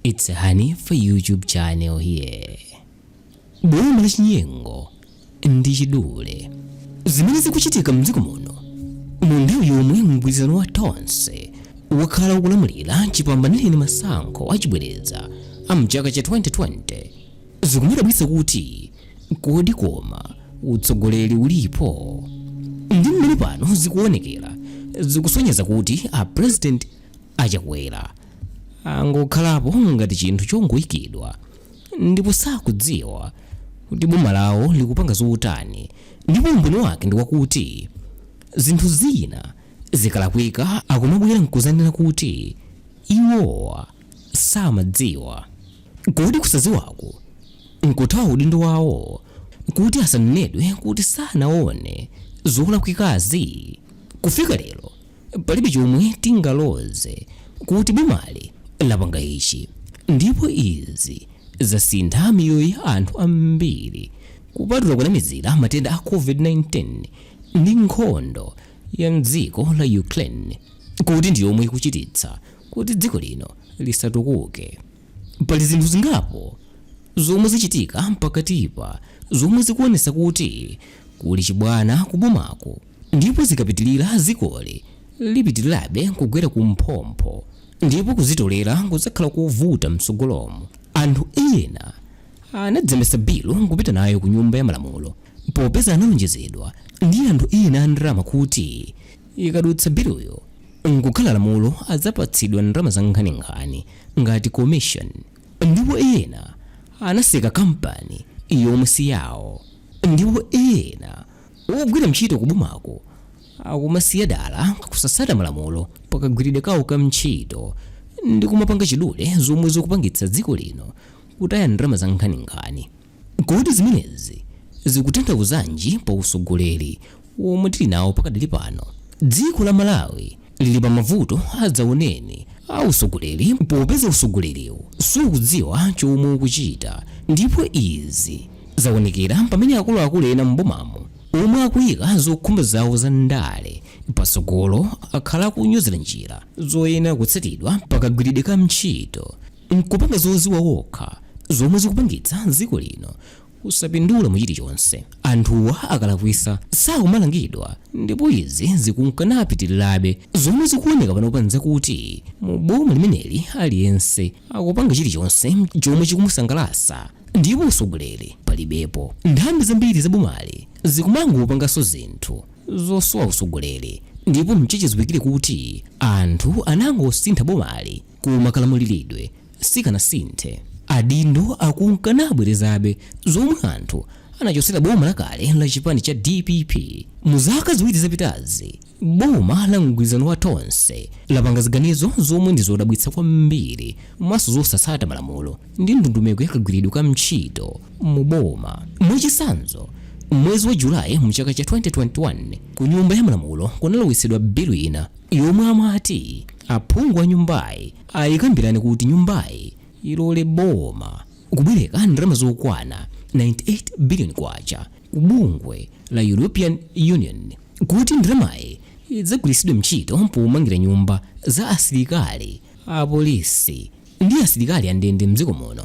It's Hanifa YouTube channel here. Boma la chinyengo ndi chidule zimene zikuchitika mdziko muno mu nthawi yomwe mgwirizano wa Tonse wakhala ukulamulira chipambanireni masankho achibwereza a mchaka cha 2020 zikumadabwitsa kuti kodi koma utsogoleri ulipo? Ndi mmene pano zikuonekera, zikusonyeza kuti a President a Chakwera angokhalapo ngati chinthu chongoikidwa ndipo sakudziwa kuti boma lawo likupanga zotani, ndipo umboni wake ndi wakuti zinthu zina zikalakwika akumabwera nkuzanena kuti iwowa samadziwa. Kodi kusadziwaku nkuthawa udindo wawo kuti asanenedwe kuti sanaone zolakwikazi? Kufika lero palibe chomwe tingaloze kuti bomali lapanga ichi, ndipo izi zasintha miyoyo ya anthu ambiri kupatula kunamizira matenda a COVID-19 ndi nkhondo ya mdziko la Ukraine kuti ndi yomwe ikuchititsa kuti dziko lino lisatukuke. Pali zinthu zingapo zomwe zachitika pakatipa zomwe zikuonetsa kuti kuli chibwana kubomako ndipo zikapitilira dzikoli lipitilirabe kugwera ku mphompho ndipo kuzitolera kudzakhala kovuta mtsogolomu. Anthu ena anadzembetsa bilu kupita nayo ku nyumba ya malamulo popeza analonjezedwa ndi anthu ena a ndalama kuti ikadutsa biluyo nkukhala lamulo adzapatsidwa ndalama za nkhaninkhani ngati commission, ndipo ena anaseka kampani yomwe si yawo, ndipo ena ogwira ntchito kubomako akumasiya dala kusatsata malamulo pakagwiridwe kawo ka ntchito ndi kumapanga chidule zomwe zikupangitsa dziko lino kutaya ndalama za nkhaninkhani. Kodi zimenezi zikutanthauzanji pa utsogoleri womwe tili nawo pakadali pano? Dziko la Malawi lili pa mavuto adzaoneni a utsogoleri popeza utsogoleriwu sukudziwa chomwe ukuchita, ndipo izi zaonekera pamene akuluakulu ena m'bomamu omwe akuyika zokhumba zawo za ndale patsogolo akhala akunyozera njira zoyenera kutsatidwa pakagwiridwe ka ntchito nkupanga zoziwa okha zomwe zikupangitsa dziko lino kusapindula mu chilichonse. Anthuwa akalakwisa sakumalangidwa ndipo izi zikunka napitilirabe. Zomwe zikuoneka panopa nzakuti mu boma limeneli aliyense akupanga chilichonse chomwe chikumusangalasa ndipo usogoleri palibepo. Nthambi zambiri za bomali zikumangopanganso zinthu zosowa usogoleri ndipo mchachidziwikire kuti anthu anangosintha bomali koma kalamuliridwe sikanasinthe. Adindo akunka nabwerezabe zomwe anthu anachotsera boma lakale la chipani cha dpp. Mu zaka 2 zapitazi, boma la mgwirizano wa Tonse lapanga ziganizo zomwe ndi zodabwitsa kwambiri komanso zosatsata malamulo ndi ndondomeko ya kagwiridwe ka ntchito mu boma. Mwachitsanzo, m'mwezi wa July mu chaka cha 2021, ku nyumba ya malamulo kunalowetsedwa bilu ina yomwe amati aphungu a nyumbayi ayikambirane kuti nyumbayi ilole boma kubwereka ndalama zokwana 98 billion kwacha ku bungwe la European Union kuti ndalamayi idzagwiritsidwe ntchito pomangira nyumba za asilikali, apolisi ndi asilikali andende mdziko muno.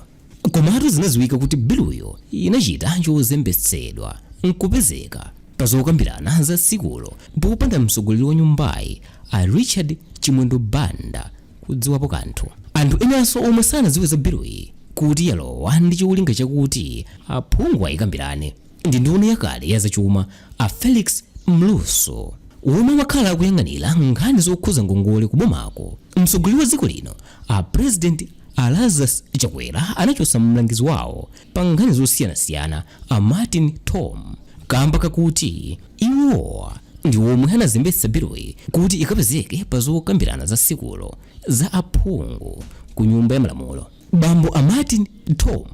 Komatu zinadziwika kuti biluyo inachita chozembetsedwa nkupezeka pa zokambirana za tsikulo popanda mtsogoleri wa nyumbayi a Richard Chimwendo Banda kudziwapo kanthu. Anthu enanso omwe sanadziwe za biluyi kuti yalowa ndi cholinga chakuti aphungu ayikambirane ndi nduna yakale ya zachuma a Felix Mlusu womwe wakhala akuyang'anira nkhani zokhuza ngongole ku bomako. Mtsogoleri wa dziko lino a President a Lazarus Chakwera anachotsa mlangizi wawo pa nkhani zosiyanasiyana a Martin Thom kamba kakuti iwowa ndi omwe anazembetsa biluyi kuti ikapezeke pa zokambirana za tsikulo za aphungu ku nyumba ya malamulo. Bambo a Martin Thom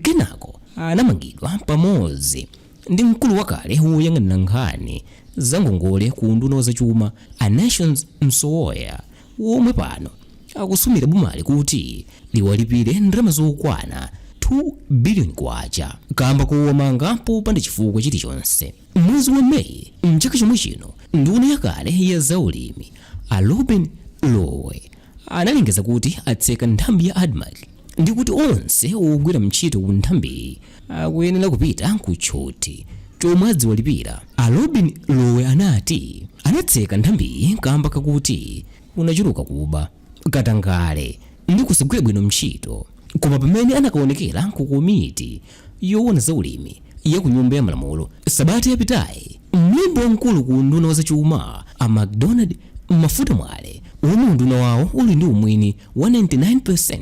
kenako anamangidwa pamodzi ndi mkulu wakale woyang'anira nkhani za ngongole ku unduna wa zachuma a Nations Msowoya womwe pano akusumira bomali kuti liwalipire ndalama zokwana 2 billion kwacha kamba kowamanga popanda chifukwa chilichonse. Mwezi wa May mchaka chomwe chino, nduna yakale ya zaulimi a Lobin Lowe analengeza kuti atseka nthambi ya ADMARC. Ndi kuti onse ogwira ntchito ku nthambiyi akuyenera kupita ku tchuthi chomwe adziwalipira. A Lobin Lowe anati anatseka nthambiyi kamba kakuti kunachuluka kuba, katangale ndi kusagwira bwino ntchito. Koma pamene anakaonekera ku komiti yoona za ulimi ya ku Nyumba ya Malamulo sabata yapitayi, mlembi wamkulu ku unduna wa zachuma a MacDonald Mafuta Mwale, omwe unduna wawo uli ndi umwini wa 99%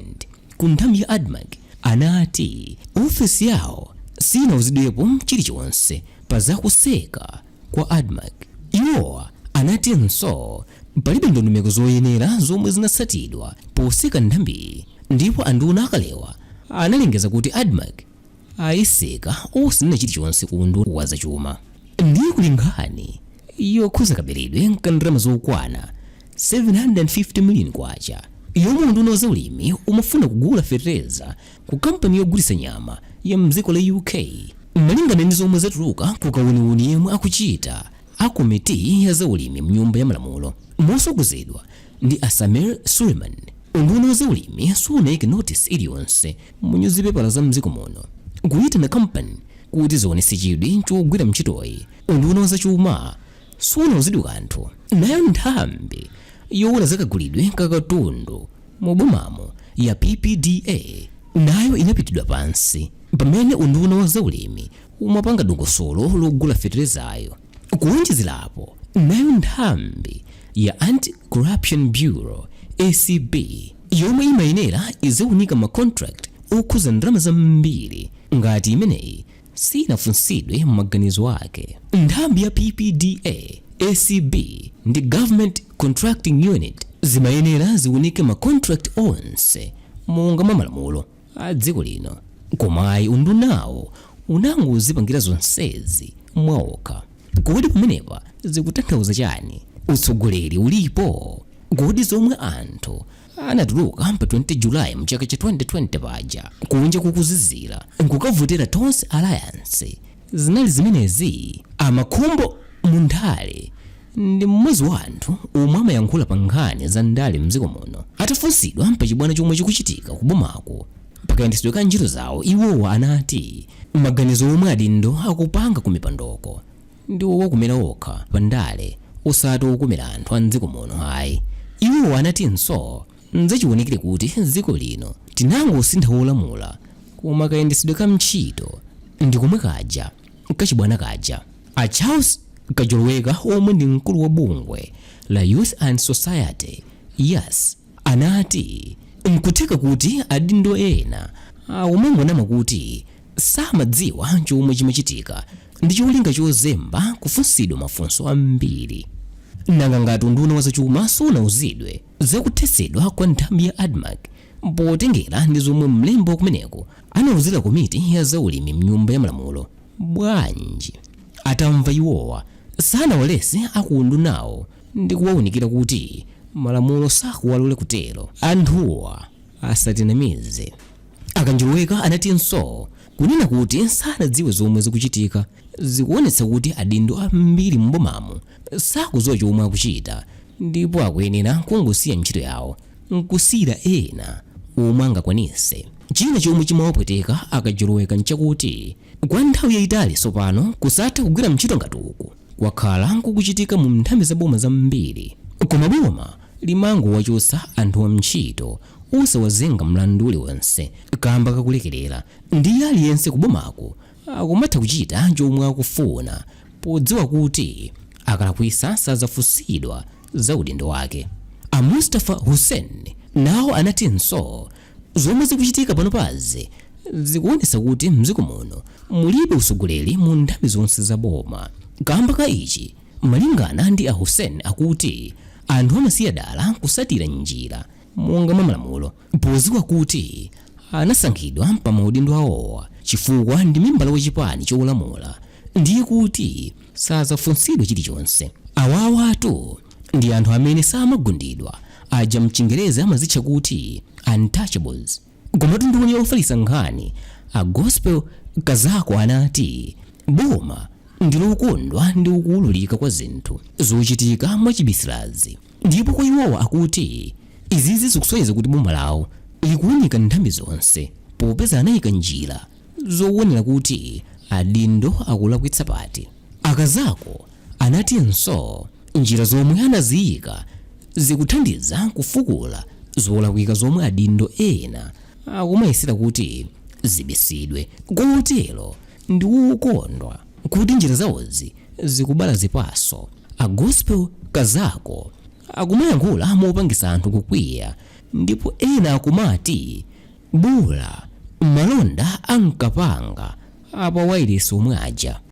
ku nthambi ya ADMARC, anati ofesi yawo sinauzidwepo chilichonse pa zakutseka kwa ADMARC. Iwowa anatinso palibe ndondomeko zoyenera zomwe zinatsatidwa potseka nthambiyi, ndipo anduna akalewa analengeza kuti ADMARC ayitseka osanena chilichonse ku unduna wa zachuma. Ndiye kuli nkhani yokhuza kaberedwe ka ndalama zokwana 750 million kwacha yomwe unduna wa zaulimi umafuna kugula fetereza ku kampani yogulitsa nyama ya mdziko la UK. Malingana ndi zomwe zatuluka ku kauniuni yemwe akuchita a komiti ya zaulimi mnyumba ya malamulo mosogozedwa ndi a Sameer Suleman, unduna wa zaulimi sunayike notice iliyonse mu nyuzipepala za mdziko muno kuyitana kampani kuti zionetse chidwi chogwira ntchitoyi. Unduna wa zachuma sunauzidwe kanthu. Nayo nthambi yoona zakagulidwe kakatundu mu bomamo ya PPDA nayo inapitidwa pansi pamene unduna wa zaulimi umapanga dongosolo logula feterezayo. Kuwonjezerapo, nayo nthambi ya Anti-Corruption Bureau, ACB, yomwe imayenera izaunika ma contract okhuza ndalama zambiri ngati imeneyi, sinafunsidwe m'maganizo ake. Nthambi ya PPDA, ACB ndi Government Contracting Unit zimayenera ziunike ma contract onse monga mwa malamulo a dziko lino, komayi undunawo unangozipangira zonsezi mwaokha. Kodi pamenepa zikutanthauza chani? Utsogoleri ulipo? Kodi zomwe anthu anatuluka pa 20 Julayi mchaka cha 2020 paja kunja kukuzizira nkukavotera Tonse Alliance zinali zimenezi? Amakhumbo Munthali ndi mmodzi wa anthu omwe amayankhula pa nkhani za ndale mdziko muno. Atafunsidwa pachibwana chomwe chikuchitika kubomako pakayendetsedwe ka ntchito zawo, iwowa anati maganizo omwe adindo akupanga ku mipandoko ndi owakomera okha pa ndale, osati okomera anthu a mdziko muno ayi. Iwowa anatinso nzachiwonekere kuti dziko lino tinangosintha wolamula, koma kayendetsedwe ka ntchito ndi komwe kaja kachibwana kaja. A Charles Kajoloweka, omwe ndi mkulu wa bungwe la Youth and Society, YAS, anati nkutheka kuti adindo ena akumangonama kuti samadziwa chomwe chimachitika ndi cholinga chozemba kufunsidwa mafunso ambiri. Nanga ngati unduna wa zachuma sunauzidwe zakuthetsedwa kwa nthambi ya ADMARC, potengera ndi zomwe mlembi wakumeneko anauzira komiti ya zaulimi mnyumba ya malamulo, bwanji atamva iwowa sanawalese akundunawo ndi kuwaunikira kuti malamulo sakuwalole kutero? Anthuwa asatinamize. Akanjoloweka anatinso kunena kuti sanadziwe zomwe zikuchitika zikuonetsa kuti adindo ambiri m'bomamo sakudziwa chomwe akuchita, ndipo akuyenera kungosiya ntchito yawo nkusiyira ena omwe angakwanise. China chomwe chimawapweteka Akajoloweka nchakuti kwa nthawi yayitali tsopano kusatha kugwira ntchito ngati uku kwakhala kukuchitika mu nthambi za boma zambiri, koma boma limangowachotsa anthu ntchito osawazenga mlandu uliwonse kamba kakulekerera, ndiye aliyense kubomako akumatha kuchita chomwe akufuna podziwa kuti akalakwisa sazafunsidwa za udindo wake. A Mustafa Hussein nawo anatinso zomwe zikuchitika panopazi zikuonetsa kuti mdziko muno mulibe utsogoleri mu nthambi zonse za boma. Kamba ka ichi, malingana ndi a Hussein, akuti anthu amasiya dala kusatira njira monga mwa malamulo poziwa kuti anasankhidwa pa maudindo awowa chifukwa ndi membala wachipani cholamula, ndiye kuti sazafunsidwa chilichonse. Awawatu ndi anthu amene samagundidwa aja, mchingerezi amazitcha kuti untouchables. Komatu nduna ofalitsa nkhani a Gospel Kazako anati boma ndilokondwa ndi kuwululika kwa zinthu zochitika mwachibisirazi, ndipo kwa iwowa akuti izizi zikusonyeza kuti boma lawo likuwunika nthambi zonse popeza anayika njira zowonera kuti adindo akulakwitsa pati. A Kazako anatinso njira zomwe anaziyika zikuthandiza kufukula zolakwika zomwe adindo ena akumayesera kuti zibisidwe, kotero ndi wokondwa kuti njira zawozi zikubala zipatso. A Gospel Kazako akumayankhula mopangisa anthu kukwiya ndipo ena akumati bola malonda ankapanga apa wailesi omwe aja.